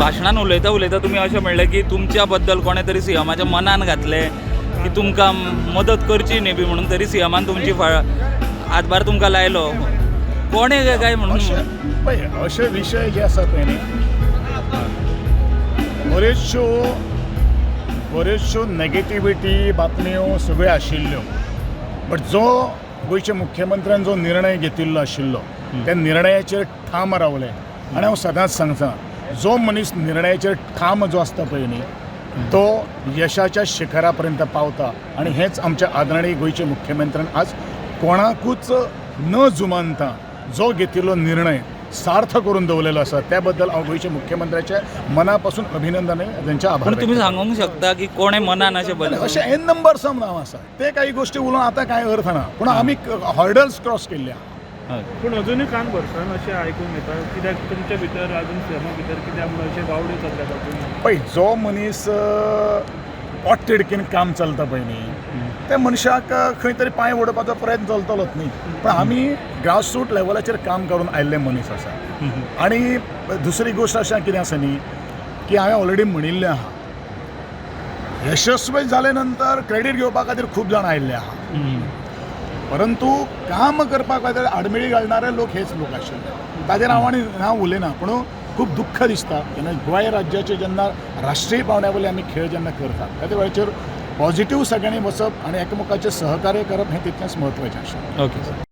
भाशणान उलयता उलयता तुमी अशें म्हणलें की तुमच्या बद्दल कोणें तरी सीएमाच्या मनान घातलें की तुमकां मदत करची न्ही बी म्हणून, तरी सीएमान तुमची हातभार तुमकां लायलो कोणें काय म्हणून. अशे पळय, अशे विशय जे आसा पळय न्ही, बऱ्योचश्यो बऱ्योचश्यो नेगेटिविटी बातम्यो सगळ्यो आशिल्ल्यो, बट जो गोंयच्या मुख्यमंत्र्यान जो निर्णय घेतिल्लो आशिल्लो त्या निर्णयाचेर ठाम रावले. आनी हांव सदांच सांगता, जो मनीस निर्णयाचेर ठाम जो आसता पळय न्ही, तो यशाच्या शिखरा पर्यंत पावता. आनी हेंच आमच्या आदरणीय गोंयच्या मुख्यमंत्र्यान आज कोणाकूच न जुमानता जो घेतिल्लो निर्णय सार्थ करून दवरलेलो आसा, त्या बद्दल हांव गोंयच्या मुख्यमंत्र्याचे मना पासून अभिनंदन आनी तेंचे आभार पूण तुमी व्यक्त करता. सांगूंक शकता की कोणें मनान अशें बदल अशें एन नंबर्स नांव आसा, ते काही गोश्टी उलोवन आतां कांय अर्थ ना, पूण आमी हर्डल्स क्रॉस केल्ले आहा. पूण अजुनूय कान भरसान अशें आयकूंक येता, कित्याक तुमच्या भितर अजून सीएमा भितर कित्याक म्हणून अशे वावड्यो चल्ल्यात अजून? पळय, जो मनीस पोटतिडकीन काम चलता पळय न्ही, त्या मनशाक खंय तरी पांय ओडपाचो प्रयत्न चलतलोच न्ही. पण आमी ग्रासरूट लेवलाचेर काम करून आयिल्ले मनीस आसा. आनी दुसरी गोश्ट अशें कितें आसा न्ही की हांवें ऑलरेडी म्हणिल्लें आहा, यशस्वी जाले नंतर क्रेडीट घेवपा खातीर खूब जाण आयिल्ले आहा, परंतु काम करपा खातीर आडमेळी घालणारे लोक हेच लोक आशिल्ले. ताजेर हांव आनी हांव उलयना, पूण खूब दुख्ख दिसता जेन्ना गोंय राज्याचे जेन्ना राष्ट्रीय पांवड्या वयले आमी खेळ जेन्ना करतात, त्या वेळाचेर पॉझिटीव सगळ्यांनी वचप आनी एकामेकाचें सहकार्य करप हें तितलेंच म्हत्वाचें आशिल्लें. Okay sir.